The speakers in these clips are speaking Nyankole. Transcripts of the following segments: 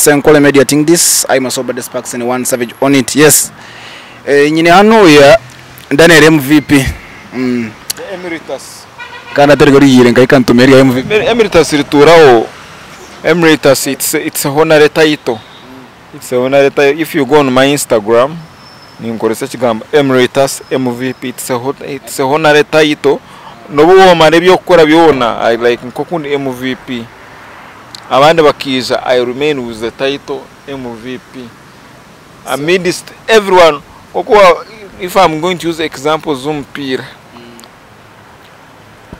Senkole Media Think This, I myself Bade Sparks and one savage on it. Yes. Eh, nyine hanuya Daniel MVP. Emeritus. Kandi atari riyire nka ikantume rya MVP. Emeritus rituraho. Emeritus it's a honorary title. It's a honorary title. If you go on my Instagram, ninkoresa ekigambo Emeritus MVP. It's a honorary title. Nobu womara ebyokukora byona, I like nkokundi MVP. Abandi bakiija, I remain with the title MVP. Amidst everyone, okuwa, if I'm going to use examples z'omupiira.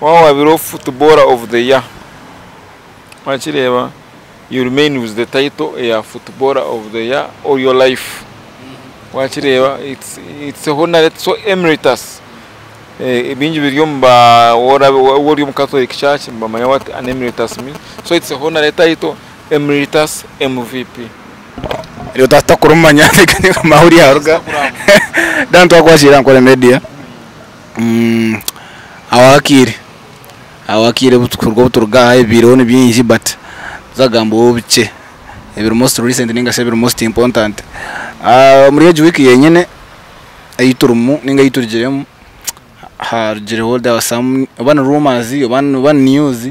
Waba wabireho footballer of the year. Wakireeba, you remain with the title ya footballer of the year all your life. Wakireeba, it's a honorary, so emeritus. Ebingi biri omu ba ori omu Catholic Church bamanya what an emeritus means. So it's a honorary title, emeritus MVP. Rero tatakurumanya mahuri yaruga. Dan twakwashira Nkole Media. Awakire. Awakire butukurwa buturuga ebiro ni bingi but zagamba obuche. Ebiro most recent ninga se ebiro most important. Muri egi week yenyene eyiturumu ninga eyiturugiremu harugireho there was some oba ni rumors oba ni news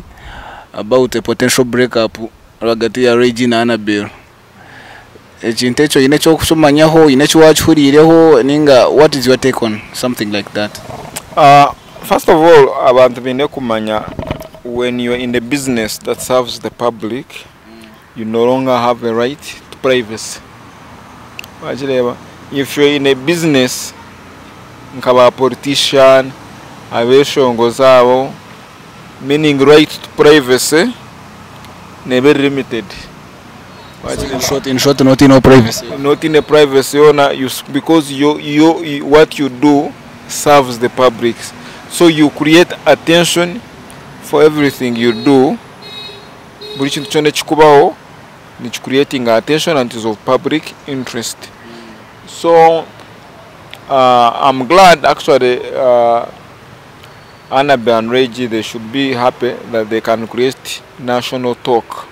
about a potential breakup rwagati ya Ray G na Annabelle. Ekintu ekyo oyine ekyokukimanyaho, oyine eki wakihuriireho ninga what is your take on something like that? First of all, abantu baine kumanya when you're in the business that serves the public, you no longer have a right to privacy. Wakireeba, if you're in a business nka ba politician, abeshongozi abo, meaning right to privacy neba eri limited. In short, not in no privacy. Not in a privacy yona, you, because you, what you do serves the public. So you create attention for everything you do. Buri kintu kyona ekikubaho ni creating attention and is of public interest. So I'm glad actually Annabelle and Reggie, they should be happy that they can create national talk.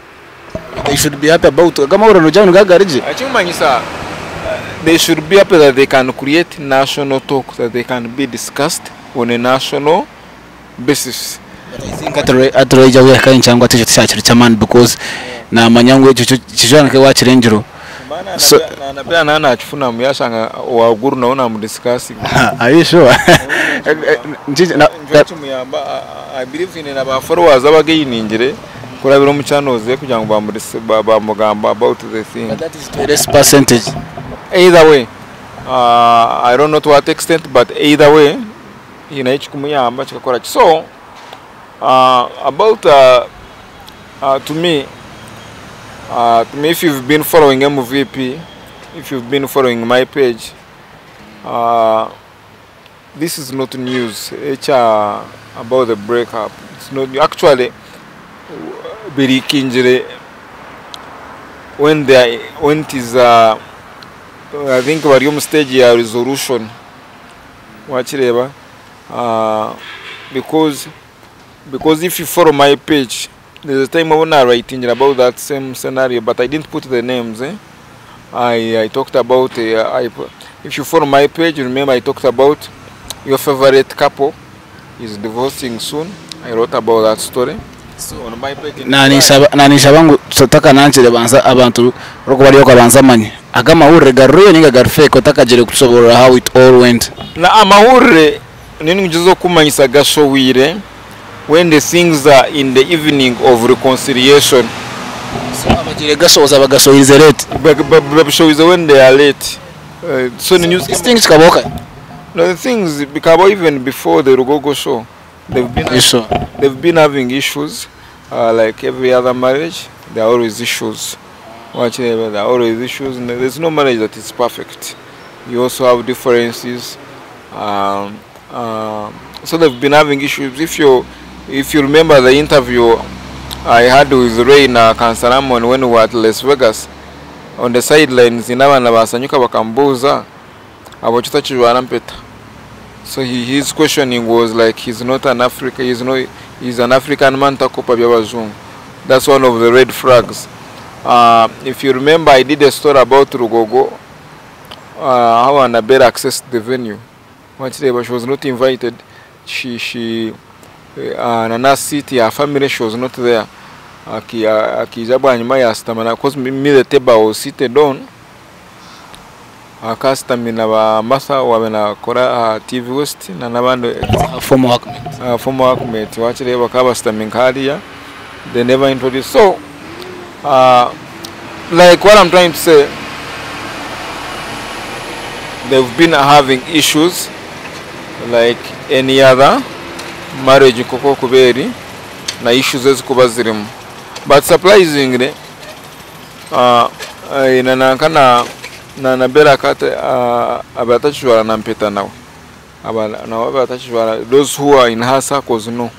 They should be happy about agamahuriro nojya gagarije. Ekimanyisa they should be happy that they can create national talk, that they can be discussed on a national basis. But I think at Ray we akayin cyangwa ati cyakiro cy'amani because namanya ngo icyo kijana ke wakirengero. So Annabelle na nakifuna muyashanga waguru nawo namudiscussing. Are you sure? Kimuyamba, I believe in aba followers abageiningire kurabira omu channels ze kugira ngu bamugamba about the thing. But that is to less percentage. Either way, I don't know to what extent, but either way, ekikumuyamba kikakora ki. So about to me, if you've been following MVP, if you've been following my page, this is not news. HR about the breakup. It's not actually birikinjire when they are, when it is I think bari omu stage ya resolution. Wakireba, because if you follow my page, there's a time when I writing about that same scenario, but I didn't put the names. I talked about, I, if you follow my page, you remember I talked about your favorite couple is divorcing soon. I wrote about that story. So on my page in Nanishaba ngu tutaka banza abantu roko bariyo kabanza manye agamahurire gariyo ninga gari fake otakagire kusoborora how it all went. Na amahurire ningizo kumanyisa gashowire when the things are in the evening of reconciliation. So abagire gasoza bagasohirize late. Babishowize when they are late. So the news These things kaboka. No, the things become even before the Rugogo show. They've been Issue. They've been having issues, like every other marriage. There are always issues. Watch, there are always issues. And there's no marriage that is perfect. You also have differences. So they've been having issues. If you remember the interview I had with Ray na Kansalamon when we were at Las Vegas, on the sidelines, inabana basanyuka bakambuza abo kitakijwana mpeta. So his questioning was like, he's not an African, he's not, he's an African man takopa byabazungu. That's one of the red flags. If you remember, I did a story about Rugogo, how Annabella accessed the venue. Wakireeba, she was not invited. She na na seat ya family, she was not there. Akiija bwanyima yasitama na, 'cause me, the table I was seated on, akasitami na ba Martha wabe nakora aha TV West na n'abandi. Former workmate. Former workmate, wakireeba, bakaba basitami nka hariya. They never introduced. So like, what I'm trying to say, they've been having issues like any other marriage koko kubeeri na issues ezikuba zirimu. But surprisingly, na nanka na Annabella kate aba atakijwara na mpeta, nawe aba nawe aba atakijwara. Those who are in her circles know,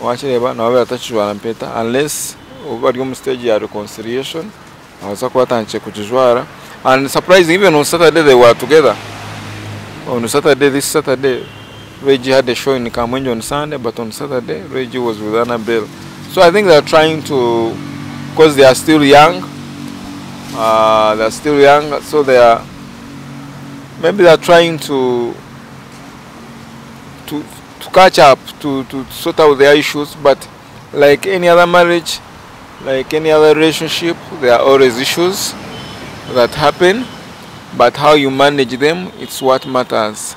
wakireeba, nawe aba atakijwara mpeta unless obu bari omu stage ya reconciliation, abaza kuba atandikire kugijwara. And surprising, even on Saturday they were together. On Saturday, this Saturday, Reggie had a show in Kamwenje on Sunday, but on Saturday Reggie was with Annabelle. So I think they're trying to, because they are still young, they're still young, so they are maybe they're trying to catch up, to sort out their issues. But like any other marriage, like any other relationship, there are always issues that happen, but how you manage them, it's what matters.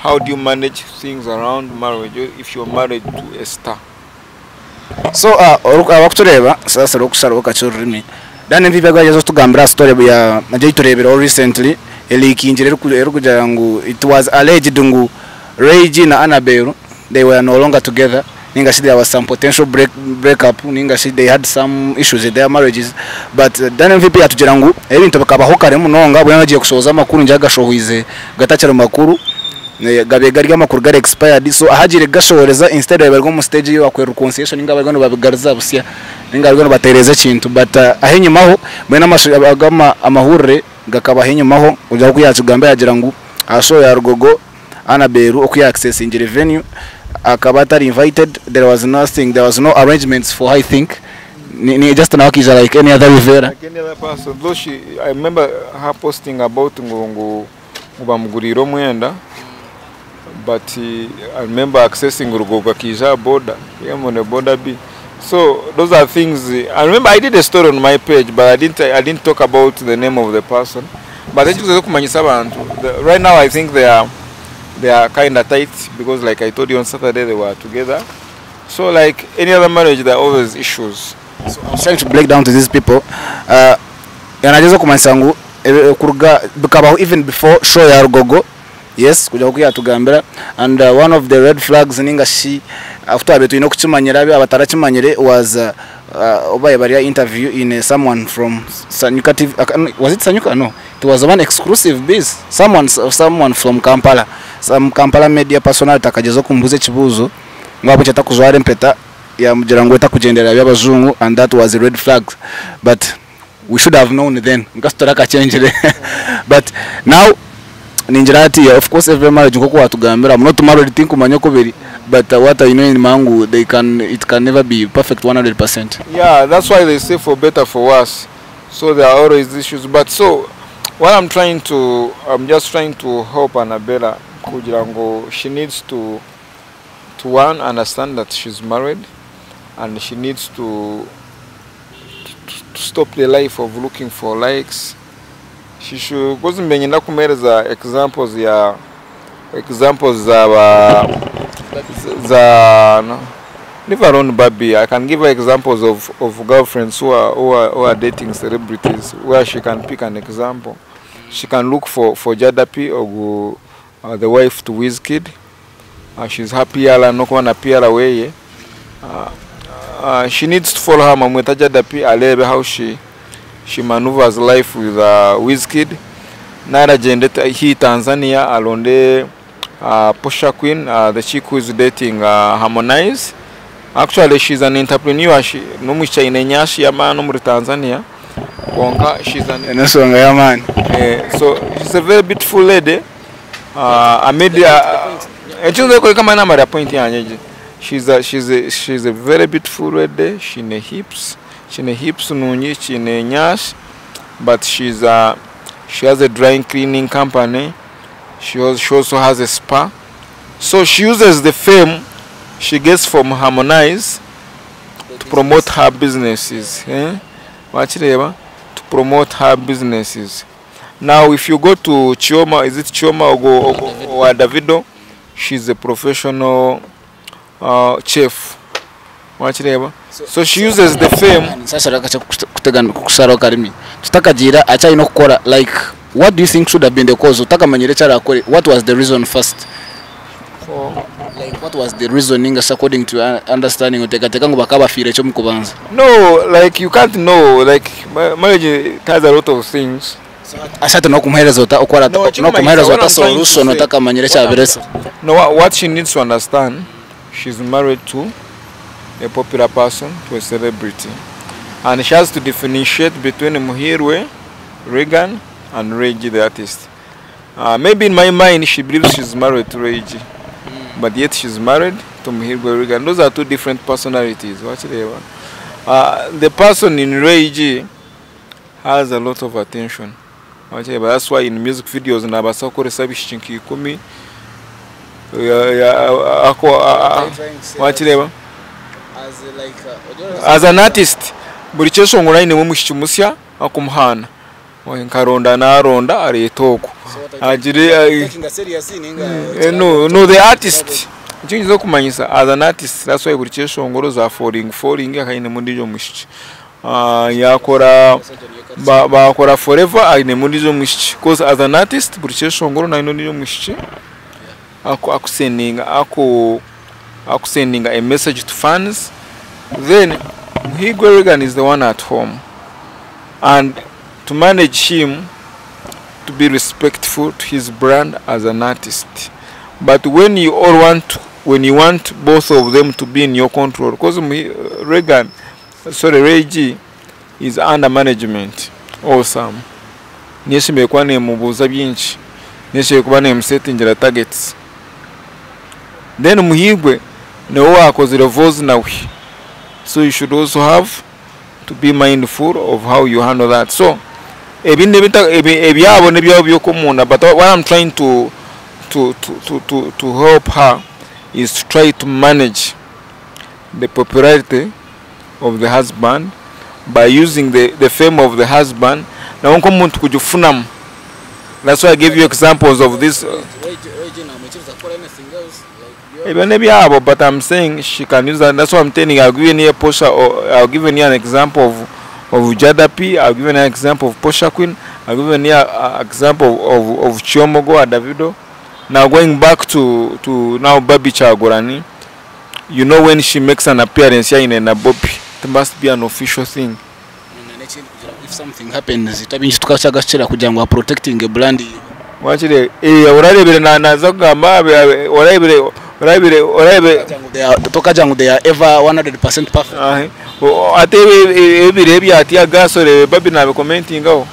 How do you manage things around marriage if you're married to a star? So abakutureeba sasa okusaraho kakye orurimi, Dan MVP agageza kutugambira story ya najya tureeberaho recently elikingire erikugira ngu it was alleged ngu Ray na Annabelle, they were no longer together, ninga shi there was some potential break up, ninga shi they had some issues in their marriages. But Dan MVP atugira ngu ebintu bikabaho kare munonga bwe nagiye kushoza amakuru nje agashohwize gatakiri makuru, gabe gari amakuru gari expired. So ahagire gashohoreza, instead bari mu stage yo akwe reconciliation, ninga bari babigariza busya, ninga bari batereza ekintu. But ahenyumaho mbene agama amahurire gakaba ahenyumaho ujya kuyakigamba yagira ngu asho ya Rugogo, Annabelle oku accessing venue akaba atari invited. There was nothing, there was no arrangements for her. I think ni just nawe akija like any other Rivera. Like any other person. Though she, I remember her posting about ngu bamugurira omwenda, but I remember accessing Rugogo akija boda, came on a boda B. So those are things. I remember I did a story on my page, but I didn't talk about the name of the person. But ekikuza kumanyisa abantu, right now I think they are kind of tight because, like I told you, on Saturday they were together. So like any other marriage, there are always issues. So I was trying to break down to these people, yanageza kumanyisa ngu kuruga bikabaho even before show ya Rugogo, yes, kujya kuyatugambira. And one of the red flags, ninga shi after tulina okukimanyira abe abatarakimanyire, was obaye bari interview in someone from Sanyuka TV. Was it Sanyuka? No, it was one exclusive biz, someone from Kampala, some Kampala media personality, akageza kumbuza ekibuzo ngo abo kyatakuzwara empeta, yamugira ngu etakugendera by'abazungu, and that was a red flag. But we should have known then nkasitora but now ningira ati, of course, every marriage, nkoku watugambira, I'm not married, tinkumanya uko biri, but what I know in mangu, they can it can never be perfect 100%. Yeah, that's why they say for better, for worse. So there are always issues. But so what I'm trying to, I'm just trying to help Annabella kugira ngo she needs to one, understand that she's married and she needs to stop the life of looking for likes. She should, because mbenye ndakumuhereza examples ya examples za ba za, no, leave alone Barbie. I can give her examples of girlfriends who are dating celebrities where she can pick an example. She can look for Jada P or the wife to Wizkid. She's happy ala nokuba na PR weye. She needs to follow her mamweta Jada P, alebe how she maneuvers life with Wizkid. Naragende hi Tanzania alonde Posha Queen, the chick who is dating Harmonize. Actually, she's an entrepreneur. She n'omushaija aine nyashi y'amaani omuri Tanzania. Kwonka she's an Ensonga y'amaani. So she's a very beautiful lady. Amid ekyo kama namara point yanye egi. She's a very beautiful lady. She ne hips. Kiine hips nungi, kiine nyash but she's a, she has a drying cleaning company, she also has a spa. So she uses the fame she gets from Harmonize to promote her businesses. Eh? Wakireeba? To promote her businesses. Now if you go to Chioma, is it Chioma ogo, ogo, owa Davido? She's a professional chef. Wakireeba? So she uses the fame. Nsasira kakye kutegana kukusaraho karimi. Tutakagira akyalina okukora like what do you think should have been the cause otakamanyire eki arakore what was the reason first? Like what was the reason ninga shi according to your understanding oteekateeka ngu bakaba bafiire ki omu kubanza? No, like you can't know, like marriage it has a lot of things. Ashati n'okumuheereza ota oku No, n'okumuheereza ekirikumanyisa ota what I'm trying to solution say, otakamanyire what I'm, ekyabireetsire. no, what she needs to understand, she's married to a popular person, to a celebrity. And she has to differentiate between Muhirwe, Reagan, and Reggie the artist. Maybe in my mind she believes she's married to Reggie, but yet she's married to Muhirwe Reagan. Those are two different personalities. The person in Reggie has a lot of attention. That's why in music videos nabaasa kukoresa abishiki nka ikumi. Wakireeba? As an artist, buri kyeshongoro ainemu omwishiki musya akumuhaana. Nkaronda naronda areeta ogu. Agire no, no the artist. Ekyo nkiza okumanyisa as an artist, that's why buri kyeshongoro za falling falling akainemu ondiijo mwishiki. Yakora bakora forever ainemu ondiijo mwishiki. Because as an artist buri kyeshongoro naine ondiijo mwishiki akusendinga aku akusendinga a message to fans. Then Muhirwe Reagan is the one at home, and to manage him to be respectful to his brand as an artist. But when you all want, when you want both of them to be in your control, because Reagan, sorry, Reggie is under management. Awesome. Niyeshimiye kuba nemubuuza byingi, niyeshimiye kuba nemusetingira targets. Then Muhirwe niwe wakozire vows nawe. So you should also have to be mindful of how you handle that. So ebi ebyabo nebyabo byokumunda, but what I'm trying to help her is to try to manage the popularity of the husband by using the fame of the husband. Nawe nk'omuntu kugifunamu. That's why I gave you examples of this. Ebyo nebyabo, but I'm saying she can use that. That's why I'm telling you, I'll give you a Posha, or I'll give you an example of Jada P, I'll give you an example of Posha Queen, I'll give you an example of Chiomogo and Davido. Now going back to now Barbie Kyagulanyi, you know when she makes an appearance here in Nairobi, it must be an official thing. If something happens, tabingi tukakyagakira kugira ngu protecting a brand. Wakire, orarebere naza kugamba, orarebere, orarebere, orarebere. Tokagira ngu they are ever 100% perfect. Ate ebire ebyati agasore Barbie nabicommentingaho.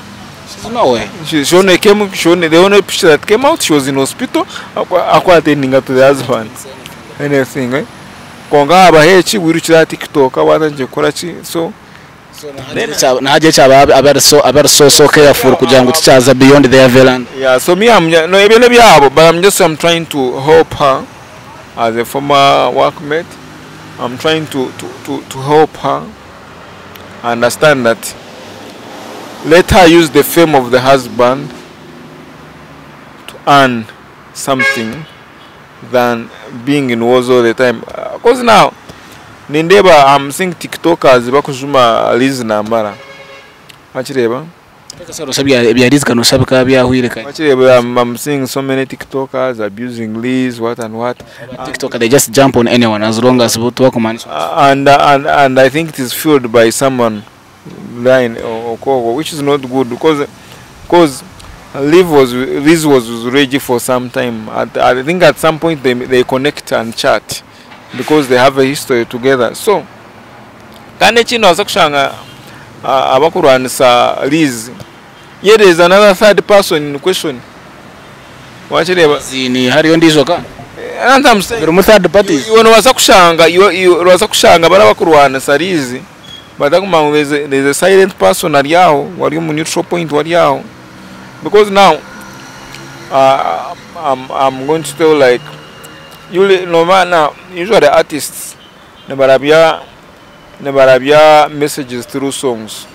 She's nowhere. She only came, she only, the only picture that came out, she was in hospital, akwa attending to the husband. Anything, eh? Konga abahechi wirukira TikTok abatangire kukora ki, so Nahaje kyaba abari so careful kugira ngu tikyaza beyond their veranda. Yeah, so me I'm no ebyo nebyabo, but I'm trying to help her as a former workmate. I'm trying to help her understand that let her use the fame of the husband to earn something than being in wars all the time. Because now nindeba I'm seeing TikTokers bakujuma Liz Namara. Wakireba? Ebya Liz kano shabika byahwire kare. Wakireba, I'm seeing so many TikTokers abusing Liz, what and what. TikTok they just jump on anyone as long as tubakumanisha. And I think it is fueled by someone line or Okogo, which is not good because Liz was ready for some time. I think at some point they connect and chat because they have a history together. So kandi kino aza kushanga abakurwanisa Liz, yet there is another third person in question. Wakireba? Zini hariyo ndijo ka? And I'm saying Biri mu third parties. Iwe nobaasa kushanga, iwe nobaasa kushanga bari abakurwanisa Liz Batakumanya ngu there's a, there's a silent person ari aho wari omu neutral point wari aho because now I'm, I'm going to tell like you no now usually artists nibarabya nibarabya messages through songs.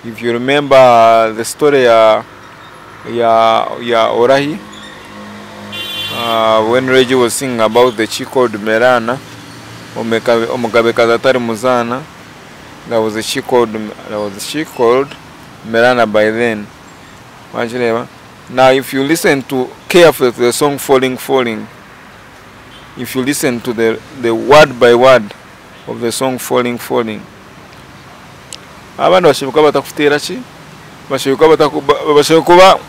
If you remember the story ya ya ya Orahi, when Reggie was singing about the chick called Merana, omugabekazi atari muzaana, there was a chick called Merana by then. Wakireba? Now if you listen to carefully to the song Falling Falling, if you listen to the word by word of the song Falling Falling, abandi bashoboka batakuteera ki, bashoboka bashoboka kuba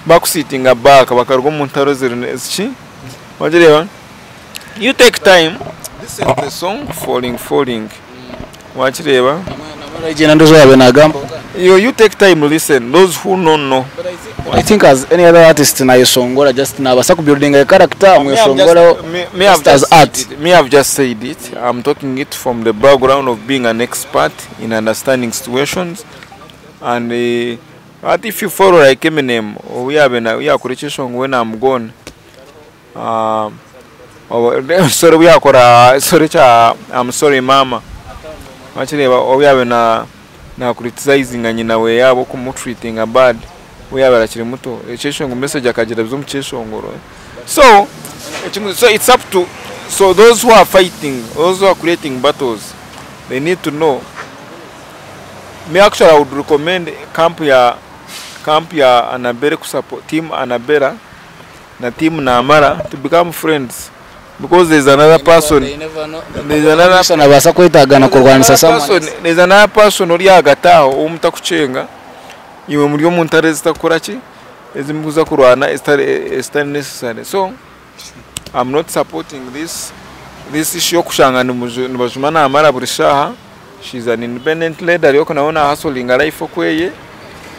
bakusitinga back bakaruga omu ntaro ziri ki. Wakireba? You take time, listen to the song Falling Falling. Wakireba? Regina ndozo yabe nagamba. You take time, listen. Those who don't know. I think as any other artist nayesongora just nabasa ku building a character mwesongora Me I've just as just art. said it. Me, I've just said it. I'm talking it from the background of being an expert in understanding situations. And but if you follow like Eminem, we have been we are creation when I'm gone. Oh, sorry, we are sorry, cha, I'm sorry, mama. Actually, we have na na criticizing nyina we yabo kumutreating bad. We have akiri muto. Ekyeshongo message akagira byo mukyeshongoro. So, so it's up to so those who are fighting, those who are creating battles, they need to know. Me actually I would recommend camp ya Anabere kusupport team Anabera na team Namara to become friends, because there's another person, there's another nabasa kwetagana kurwanisa someone. Person, there's another person ori hagati aho omutakucenga iwe muri omu ntare ezitakukora ki, ezimukuza kurwana ezitari necessary. So I'm not supporting this issue yokushanga nibajuma Namara buri shaha. She's an independent lady ariko nawe na hustling life okweye.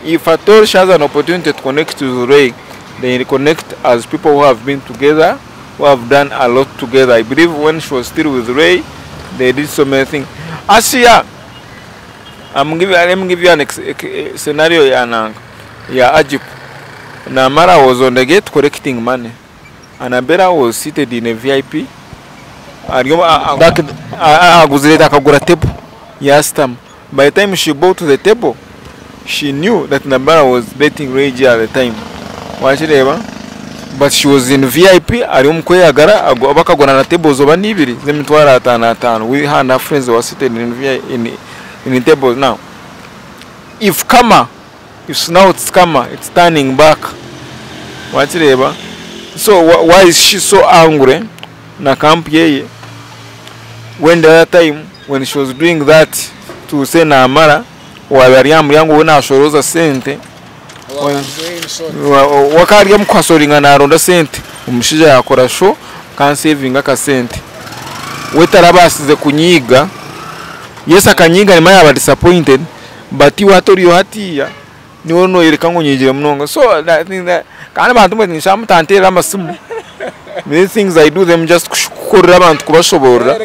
If at all she has an opportunity to connect to Ray, they connect as people who have been together, who have done a lot together. I believe when she was still with Ray, they did so many things. Asia, let me give you an scenario ya nanga ya Ajip. Namara was on the gate collecting money. Anabella was seated in a VIP. Aguzireta akagura table yastam. By the time she bought the table, she knew that Namara was dating Reggie at the time. Wakireba? But she was in VIP, ari omukweyagara, bakagura na tables oba n'ibiri z'emitwaro ataano ataano. We had her friends were seated in VIP, in tables now. If karma, if now it's karma, it's turning back. Wakireba? So why is she so angry na camp yeye? When the other time when she was doing that to say Namara, wabari amuryango we nashoroza sente, wakarya mukwasoringa naronda sente, omushaija yakora show kansevinga akasente, we tarabasize kunyiga. Yes, akanyiga nyuma yaba disappointed, but iwe hatoriyo hatiya niwe noyereka ngu nyigire munonga. So that thing that kandi abantu mwe nishamutanterera amasimu. Many things I do them just kukorera abantu, kubashoborera.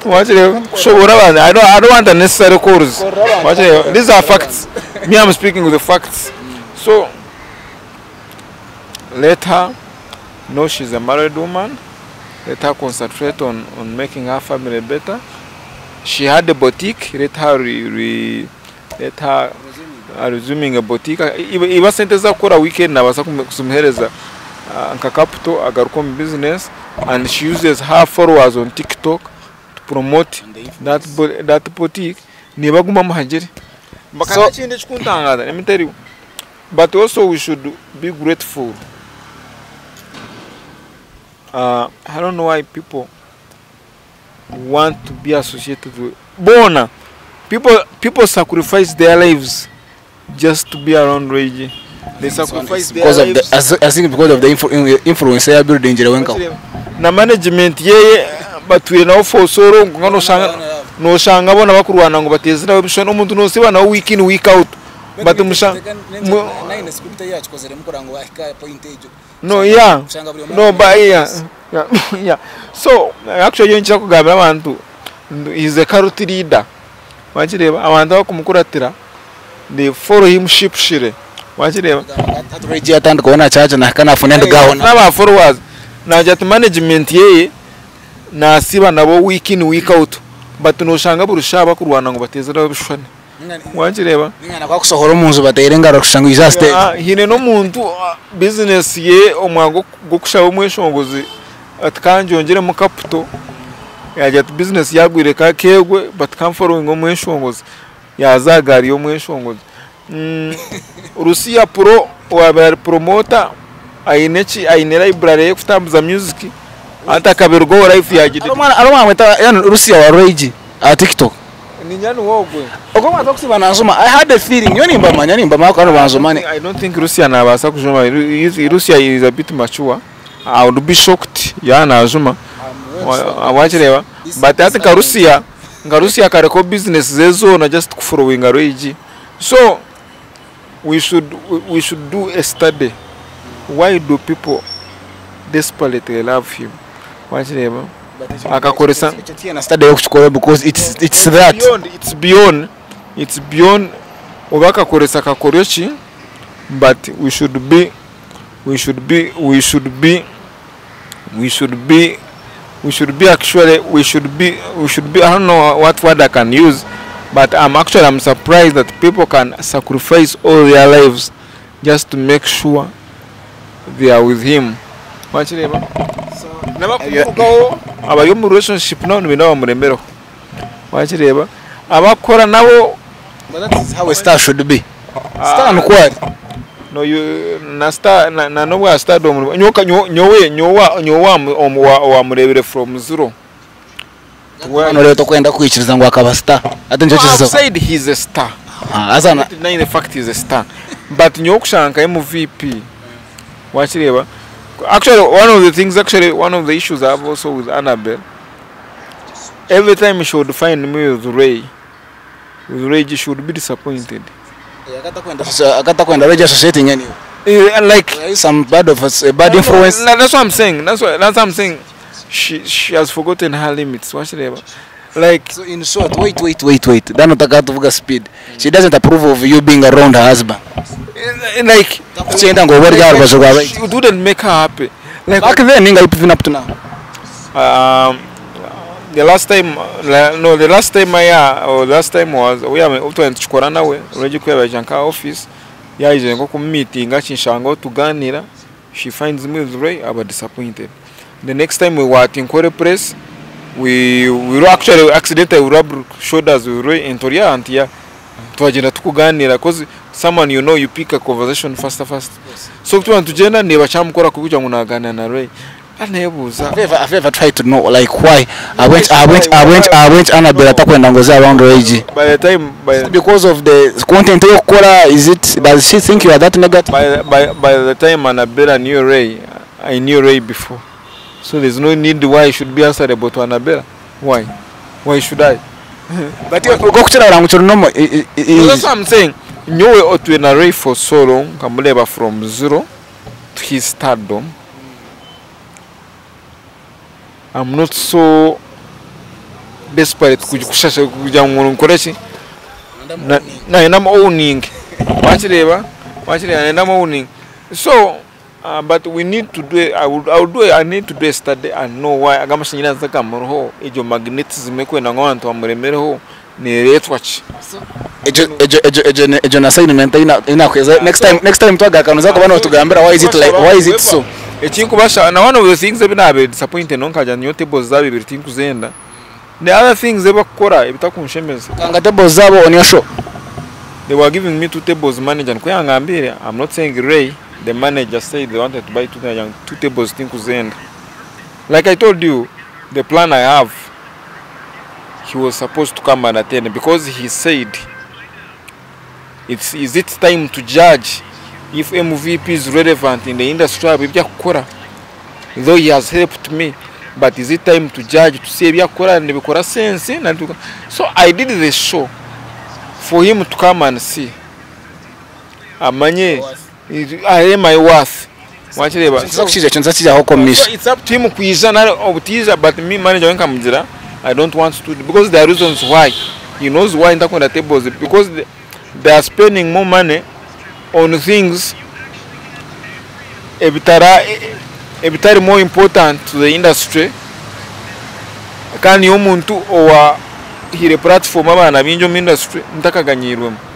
Wakire kushobora abantu. I don't want unnecessary calls. Wakire, these are facts. Me, I'm speaking with the facts. So let her know she's a married woman. Let her concentrate on making her family better. She had a boutique. Let her let her resuming a boutique. Iba sente zakora weekend nabasa kumuhereza nka capital agaruka mu business, and she uses her followers on TikTok to promote that boutique. Nibaguma muhagere. Bakana kindi kikuntangaza, let me tell you. But also we should be grateful. I don't know why people want to be associated with Bona. People sacrifice their lives just to be around Reggie. They sacrifice their because of lives. The, I think because of the influence ya building wenka. Na management yeye batuye nawo for so long, ngo noshanga bona bakurwana ngo bateze nawe bishona omuntu nosiba nawe week in week out. But nine script yacu kozere mukora ngo ahika point ejo. No, yeah. No, but yeah. Yeah. Yeah. So actually yo nshaka kugambira abantu He's a cult leader. Wakireeba? Abantu abakumukuratira they follow him sheepishly. Wakireeba? Hati Ray G yatandikaho nakyakya nahika nafuna endigaho na. N'aba followers nagira ati management yeye nasiiba nabo week in week out but noshanga buri shaaha bakurwana ngu bateezereho ebishushani. Wakireeba? Ninga nakusohora omunju bateire engaro kushusha ngu oija aha stage. Haine n'omuntu business ye omwanya gw'okushaba omweshongozi ati kangyongyeremu capital yagira ati business yagwire kakegwe but kamforowinge omweshongozi yaaza aha gaari y'omweshongozi. Rusiya Pro owaabaire ari promoter aine ki aine library ye kutambuza music hati akabirugaho life yagira Hariho omwana hariho omwana bamweta yani Rusiya wa Ray G aha TikTok. Niinyanya niwe ogwe. Ogwo omwana tarikusiiba nanjuma I had a feeling nyowe nimbamanya nimbamanya ahabw'okuba nibanjuma. I don't think Rusiya nabaasa kujuma Rusiya is a bit mature I would be shocked yaaba najuma wakireeba but hati nka Rusiya nka Rusiya akarekaho business ze zoona just kuforowinga Ray G so we should we should do a study why do people desperately love him wakireeba akakoresa Ekyo tihaine study y'okukikora because it's it's that. beyond it's beyond it's beyond oba akakoresa kakoryo ki but we should be we should be we should be we should be we should be actually we should be we should be I don't know what word I can use but I'm actually I'm surprised that people can sacrifice all their lives just to make sure they are with him wakireeba n'abakumurugaho abari omu relationship nabo nibaine bamuremereho wakireeba abakukora nabo But that is how a star should be. Star nikwo ari. No you na star na na n'obwa stardom nyowe nyowe nyowe nyowe owamureebire from zero. Noreeba tokwenda kwikiriza ngu akaba star. Hati nikyo No, I've kizibu. said he's a star. Haza na Not denying the fact he's a star. But nyowe okushanga nka MVP wakireeba actually one of the things actually one of the issues I have also with Annabel every time she would find me with Ray with Ray she would be disappointed. Akatakwenda Ray associating anyway. Like There is some bad of a bad influence. No, that's what I'm saying. That's what I'm saying. She has forgotten her limits. Wakireeba like So in short, wait, wait, wait, wait. Then utakaatuvuga speed. She doesn't approve of you being around her husband. Like Takukyenda ngu obe ori aha rubaju rwa Ray. It wouldn't make her happy. Like Back then ninga even up to now. The last time no the last time I or the last time was we are twari nitukikora nawe Reggie ku yabaija nka office yaije nko kumumitinga kinshangaho tuganira she finds me with Ray aba disappointed. The next time we were at Nkore Press we actually accidentally we rubbed shoulders with Ray and tori ahantu ya twagyenda tukuganira cause someone you know you pick a conversation faster fast. So tuba nitugyenda ndeeba kyamukora kubi kugira ngu naganira na Ray aneebuuza Have you ever tried to know like why I went Annabel atakwenda ngu oze around Ray G? By the time by Because of the content ey'okukora, is it does she think you are that negative? By the time Annabella knew Ray, I knew Ray before. So there's no need why I should be answerable to Annabella. Why? Why should I? But okukira ngu kiri normal. No, that's what I'm saying. Nyowe otwe na Ray for so long, nkamureba from zero to his stardom. I'm not so desperate kushasha kugira ngu nkore ki nayenda owning wakireeba nayenda owning so but we need to do I would do I need to do a study and know why aga amashanyarazi agamuriho egyo magnetism ekwenda ngu abantu bamuremereho nereetwa ki. Egyo na assignment einakweza next time twagakana kuba notugambira why is it like, why is it so. Ekinkubasha na one of the things ebi nabaire disappointed nonkagira nyowe tables zaabo ibiri tinkuzenda, the other things ebakukora ebitakunshemeza. Kanga tables zabo on your show. They were giving me two tables, manager nikwo yangambire. I'm not saying Ray, the manager said they wanted to buy two tables, tinkuzenda. Like I told you, the plan I have, he was supposed to come and attend because he said it's is it time to judge if MVP is relevant in the industry ebyo akukora, though he has helped me, but is it time to judge to see ebyo akukora nibikora sense so I did the show for him to come and see amanye arebe my worth, wakireeba? Nza kukija ekyo nza kijaho komisha. So it's up to him kwija nari obutiija, but me manager we nkamugira I don't want studio because there are reasons why. He knows why ntakwenda tables because they are spending more money on things ebitara ebitari more important to the industry. Kandi omuntu owahaire platform abaana baingi omu industry ntakaganyiirwemu.